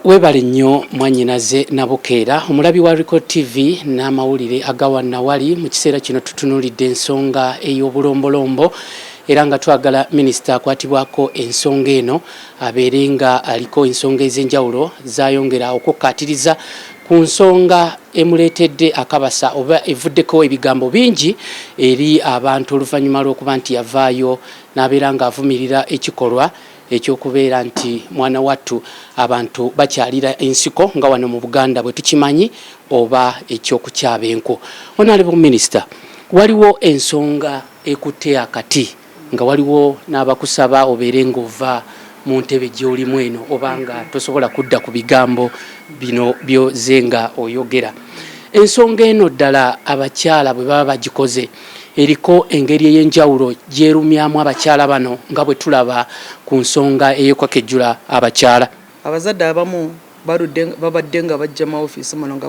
Webale nnyo mwannyinaze Nabukeera, omulabi wa Record TV n'amawulire agawa nawali. Mu kiseera kino tutunuulidde ensonga ey'obulombolombo era nga twagala minisita akwatibwako ensonga eno abeere nga aliko ensonga ez'enjawulo z'ayongera okukkaatiriza ku nsonga emuleetedde akabasa oba evuddeko ebigambo bingi eri abantu oluvannyuma lw'okuba nti yavaayo n'abeera ng'avumirira ekikolwa eky'okubeera nti mwana wattu abantu bakyalira ensiko nga wano mu Buganda bwe tukimanyi oba eky'okukyaba enku. Honorable Minister, waliwo ensonga ekutte akati nga waliwo n'abakusaba obeere ng'ova mu ntebe gy'olimu eno oba nga tosobola kudda ku bigambo bino by'ozze nga oyogera. Ensonga eno ddala abakyala bwe baba bagikoze eriko engeri ey'enjawulo gy'erumyamu abakyala bano nga bwe tulaba ku nsonga ey'okwekejjula abakyala. Abazadde abamu baludde babadde nga bajja mu ofiisi muno nga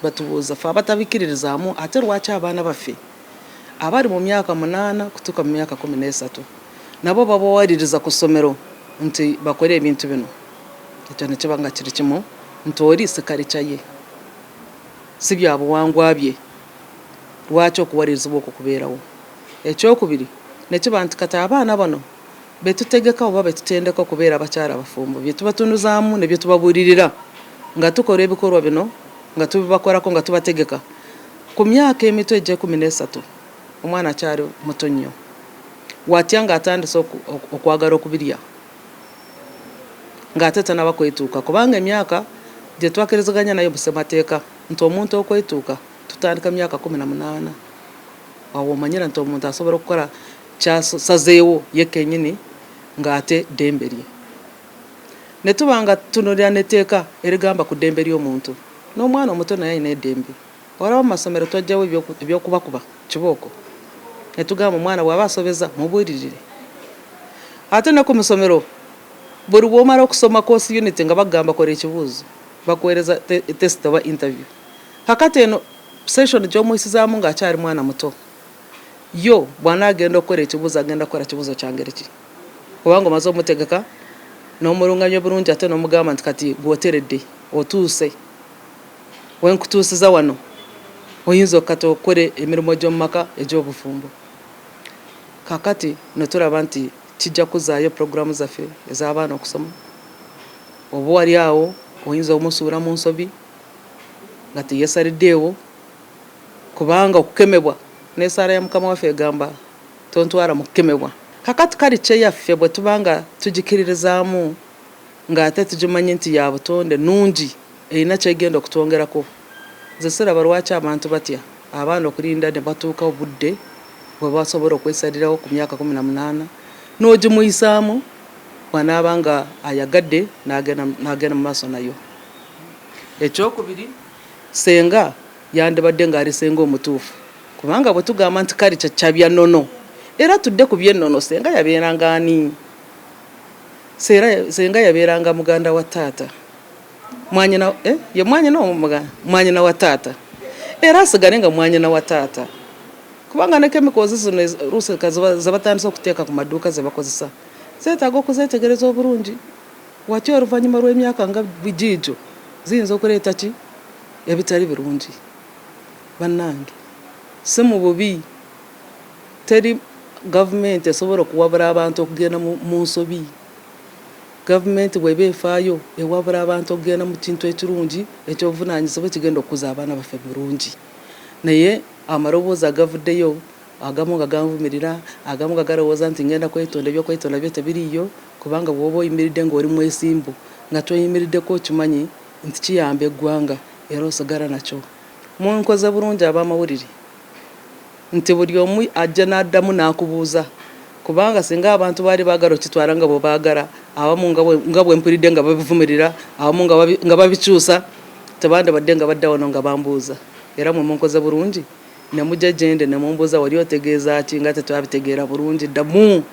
batubuuza ffe abatabikkiririzaamu ate lwaki abaana baffe abali mu myaka 8 kutuuka mu myaka 13 nabo babawaliriza ku ssomero nti bakole ebintu bino. Ekyo ne kiba nga kiri kimu nti oli si kalica ye, si bya buwangwa bye. Lwaki okuwalirizibwa okwo kubeerawo? Ekyokubiri ne kiba nti kati abaana bano be tutegeka oba be tutendeka okubeera abakyala abafumbo bye tubatunuzaamu ne bye tubabuulirira nga tukola ebikolwa bino nga tubibakolako nga tubategeka ku myaka emito egy'ekumi n'esatu omwana akyali muto nnyo watya ng'atandise okwagala okubirya ng'ate tanaba kwetuuka kubanga emyaka gye twakkiriziganya nayo mu ssemateeka nti omuntu okwetuuka tutandika myaka 18. Awo w'omanyira nti omuntu asobola okukola ky'asazeewo ye kennyini ng'ate ddembe lye. Ne tuba nga tutunuulira n'etteeka erigamba ku ddembe ly'omuntu, n'omwana omuto naye alina eddembe. Olaba mu masomero twaggyawo eby'okubakuba kibooko ne tugamba omwana bw'aba asobezza mubuulirire. Ate ne ku masomero buli bw'omala okusoma course unit nga bakugamba kola ekibuuzo, bakuweereza test oba interview. Kakati eno session gy'omuyisizaamu ng'akyali mwana muto, yo bw'anaagenda okukola ekibuuzo agenda kukola kibuuzo kya ngeri ki? Kubanga omaze omutegeka n'omulungamya bulungi ate n'omugamba nti kati gwe oteredde, otuuse we nkutuusiza wano oyinza kati okukola emirimu gy'omu maka egy'obufumbo. Kakati ne tulaba nti kijja kuzzaayo pulogulaamu zaffe ez'abaana okusoma oba wali awo oyinza omusuula mu nsobi nga teyesaliddeewo kubanga okukemebwa n'esaala ya Mukama waffe egamba tontwala mu kukemebwa. Kakati kalica yaffe bwe tuba nga tugikiririzaamu ng'ate tugimanyi nti ya butonde nnungi erina ky'egenda okutwongerako, nze siraba lwaki abantu batya abaana okulinda ne batuuka obudde bwe basobola okwesalirawo ku myaka 18 n'ogimuyisaamu bw'anaaba nga ayagadde n'agenda mu maaso nayo. Ekyokubiri, ssenga yandibadde ng'ali ssenga omutuufu kubanga bwe tugamba nti kalica kya bya nnono era tudde ku by'ennono ssenga yabeeranga ani? Ssenga yabeeranga muganda wa taata, mwanyina eh, ye mwanyina oba mwanyina wa taata era asigale nga mwanyina wa taata kubanga ne chemicals zino oluusi ze batandise okuteeka ku maduuka ze bakozesa zeetaaga okuzeetegereza obulungi. Watya oluvannyuma lw'emyaka nga giigyo ziyinza okuleeta ki ebitali birungi? Bannange si mu bubi, teri gavumenti esobola okuwabula abantu okugenda mu nsobi. Gavumenti bw'eba efaayo ewabula abantu okugenda mu kintu ekirungi eky'obuvunaanyizibwa ekigenda okukuza abaana baffe bulungi. Naye amaloboozi agavuddeyo Agamu nga ganvumirira, agamu nga galowooza nti ngenda kwetonda, eby'okwetonda byo tebiriiyo kubanga bw'oba oyimiridde ng'oli mwesimbu nga toyimiriddeko okimanyi nti kiyamba eggwanga era osigala nakyo. Munkoze bulungi ab'amawulire nti buli omu ajja n'addamu n'akubuuza kubanga singa abantu baali baagala okukitwala nga bwe baagala, abamu nga bwe mpulidde nga babivumirira, abamu nga babikyusa, tebandibadde nga badda wano nga bambuuza era mwe munkoze bulungi. Ne mujja gye ndi ne mumbuuza wali otegeeza ki nga tetwabitegeera bulungi ddamu.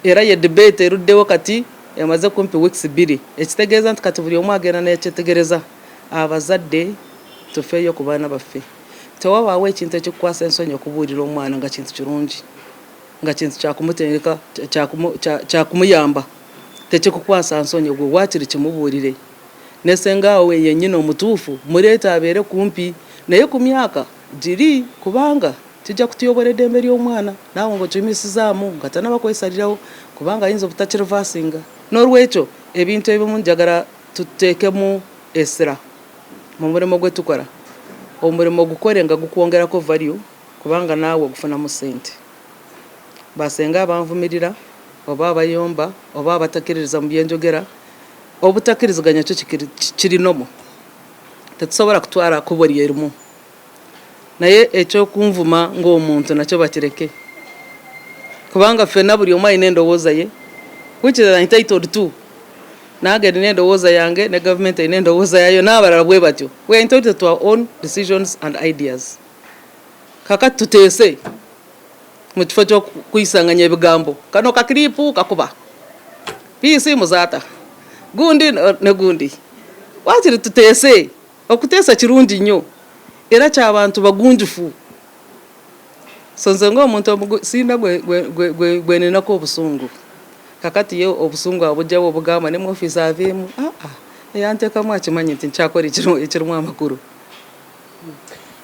Era ye debate eruddewo kati emaze kumpi weeks bbiri ekitegeeza nti kati buli omu agenda nekyetegereza. Abazadde tufeeyo ku baana baffe. Tewabaawo ekintu ekikukwasa ensonyi okubuulira omwana nga kintu kirungi, nga kintu kya kumutendeka, kya kumuyamba. Tekikukwasa nsonyi gwe waakiri kimubuulire. Ne sengaawe yennyini omutuufu muleete abeere kumpi naye ku myaka giri, kubanga kijja kutuyobora eddembe ly'omwana naawe ng'okimisizaamu nga tanaba kwesalirawo, kubanga ayinza obutakirivasinga. N'olwekyo ebintu ebimu njagala tuteekemu essira mu mulimu gwe tukola. Omulimu gukole nga gukwongerako value kubanga naawe ogufunamu ssente. Basenga abanvumirira oba abayomba oba abatakiririza mu byenjogera, obutakkiriziganya kyo kiri normal. Tetusobola kutwala kkubo lye limu. Naye eky'okunvuma ng'omuntu nakyo bakireke kubanga ffenna buli omu alina endowooza ye which is entitled to. Nange nina endowooza yange ne gavumenti erina endowooza yaayo n'abalala bwe batyo. We are entitled to our own decisions and ideas. Kakati tuteese mu kifo ky'okuyisanganya ebigambo kano kakiripu kakuba piisi muzaata gundi ne gundi waakiri tuteese. Okuteesa kirungi nnyo era kya bantu bagunjufu. So nze ng'omuntu omugu sirina gwe ninako obusungu. Kakati ye obusungu abugyawa obugamba ne mu ofiisi aveemu? Aa, eyanteekamu akimanyi nti nkyakola ekirimu amakulu.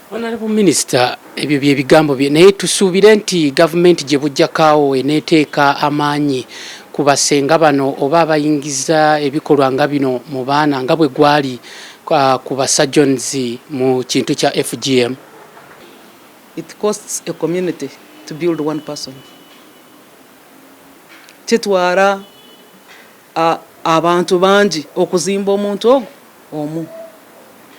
Honorable Minister, ebyo bye bigambo bye, naye tusuubire nti gavumenti gye bujjako awo eneeteeka amaanyi ku basenga bano oba abayingiza ebikolwa nga bino mu baana nga bwe gwali ku ba surgeons mu kintu kya FGM? It costs a community to build one person. Kitwala abantu bangi okuzimba omuntu ogwo omu.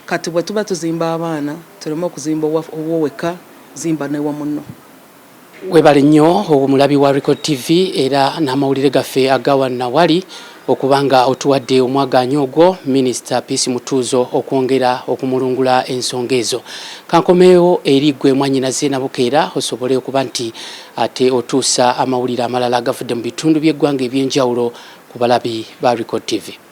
Kati bwe tuba tuzimba abaana tuleme okuzimba owuwo wekka, zimba n'ewa munno. Webale nnyo omulabi wa Record TV era n'amawulire gaffe aga wannawali okuba nga otuwadde omwagaanya ogwo Minisita Peace Mutuuzo okwongera okumulungula ensonga ezo. Kankomeewo eri ggwe mwannyinaze Nabukeera osobole okuba nti ate otuusa amawulire amalala agavudde mu bitundu by'eggwanga eby'enjawulo ku balabi ba Record TV.